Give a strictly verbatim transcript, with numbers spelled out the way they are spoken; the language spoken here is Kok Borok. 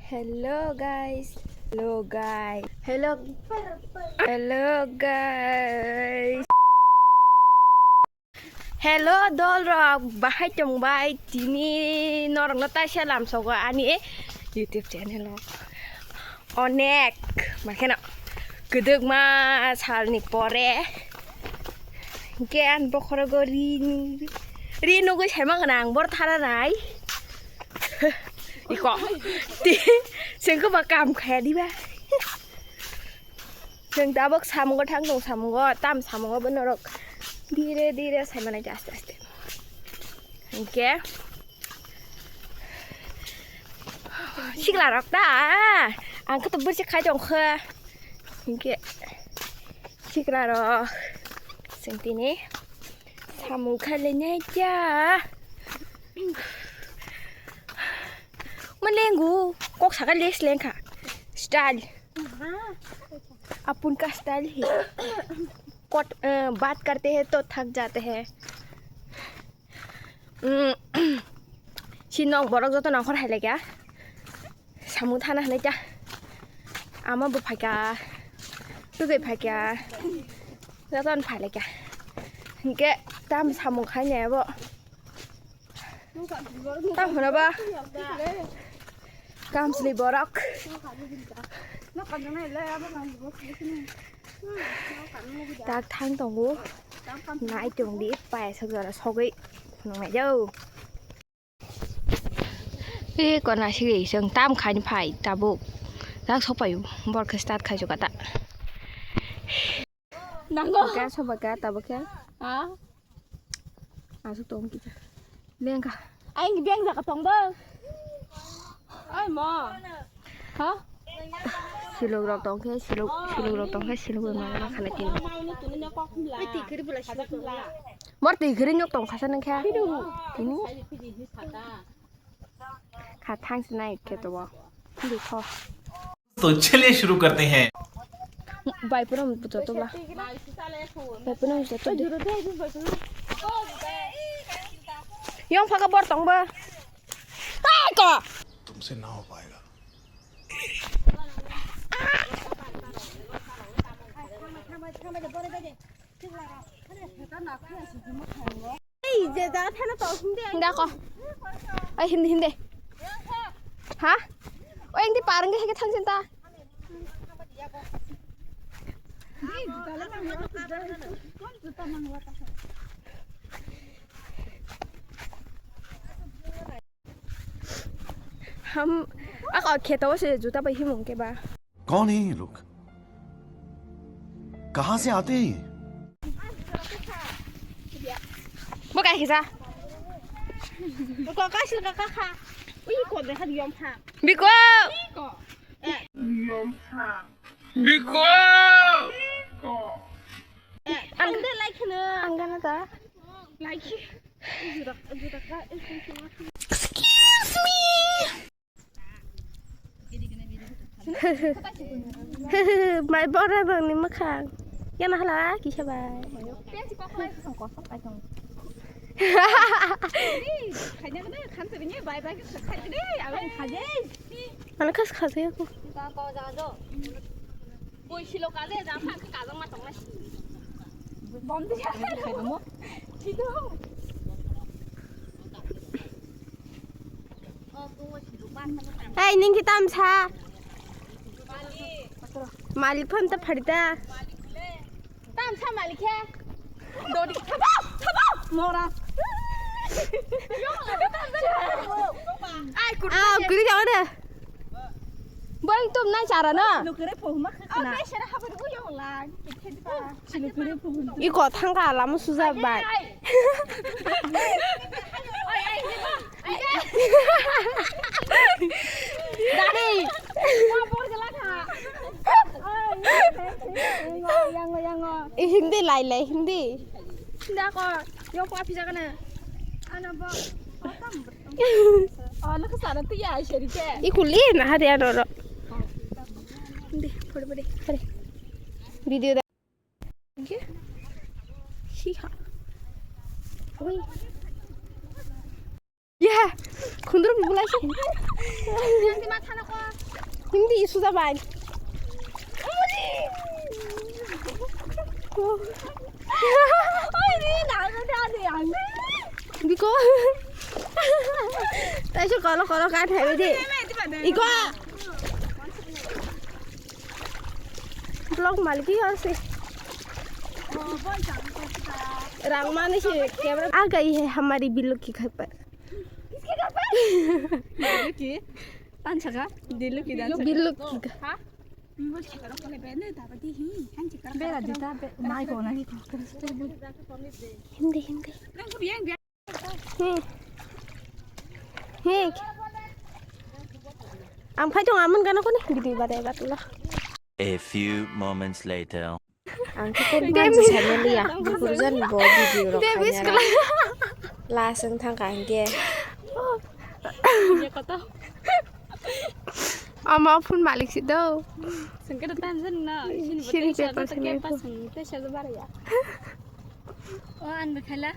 Hello guys. Hello guys. Hello. Hello guys. Hello dol rok, bahai tong bai? Tini norok no taisa lamsogo ani YouTube channel o. Onek, makheno kwdwkma salni pore hwnkhe ani bokhorogo ri, ri nugwi saima gwnang bor thara nai. Iko. Ti, sengko ba kam khaya diba. Seng tabok samungo thang tong samungo, tam samungo bo norok dire dire saima nai aste aste. Hwnkhe. Sikla rok ta. Ang khe to bwrwi khai tong kha. Hwnkhe. Sikla rok. Seng tini. Samung khai le nai kya. Malengu. Kok saka les lengkha. Style. अपन का स्टाइल ही। कोट, अ, बात करते हैं तो थक जाते हैं। Umm, si nok borok joto nongkhor hai laikha. Samung thana hinui ta. Ama bo phaikha. Tugui phaikha. Joto no phai laikha. Hinkhe tam samung khai nai abo. Tam hwnaba. Kamsli borok. Tak thang tongo. Nai tongdi, paisok jora sogwi phunuknai jao. E kona sigi, chwng tam khaini phai tabuk. Tak sokpaio, borok khe start khai jokata. Nango. Ka soba ka tabuk khe. Ha? Asuk tong kita. Lengka. Aing beng jaga tong bo. Ai mo. Ha? Silok rok tong khe, silok, silok rok tong khe, silok rok ma khana tin. Bor twi khiri nyok tong khasa nang khe. Tini. Kha thang sinai khe to bo. Dikho. तो चलिए शुरू करते हैं। Bai pura joto bla. Bai pura joto de. Yong phaga bor tong ba. Ai ko. तुमसे ना हो पाएगा। Ei, je da pheno to hindi. Hindi ako. Ay, hindi, hindi. Ha? O, hindi, parang hindi thang sinta. Ham, ako kheto se juta bai himung ke ba. कौन है ये लोग? कहाँ से आते हैं ये? Bo kai khisa. Ko ka sil ka ka kha. Ui ko de kha yom pha. Biko. Ko. Eh. Biko. Ko. Eh, ang de like na. Ang gana ta. Like. Excuse me. Mai bora rokni mwkhang. Yana hala kisa bai. Ano khas khas ya ko. Ei, nini tam sa. Malik phone ta pharita. Tam sa malik he. Dodi thabo, thabo. Mora. Ai, kuri. Ah, kuri jawa de. Boy, tum nai chara na. Nukere pohuma khana. Oh, nai chara habar bu yong lang. Iko thangka lama suja bai. Dadi. Yango, yango. Eh, Hindi lai lai, Hindi. Hindi ako. Yung pa pisa ka na. Ano ba? Oh, nakasara to ya, shari ke. Ikuli na hadi ano ro. Hindi, pwede, pwede, pwede. Video da. Oke. Siha. Uy. Khundrum bulai se. Hindi suda bai. Biko. Taisho kolo kolo kan hai de. Iko. Vlog maliki ase. Rang mani se camera. आ गई है हमारी बिल्लू की घर पर। Diluki, tansa ka? Diluki, tansa ka? Biluki. Ha? Bera dita, be, mai ko na ni ko. Hindi, hindi. Hmm. Hey. Ang phai tong amun gana koni video badai batla. A few moments later. Ang khe kok manji sanaliya, bukurjani bo video rok khainai. Last wng thangkha hinkhe. Ama phone malik si do. Sengke do tan jen na. Sini paper sini. O ang bikhala.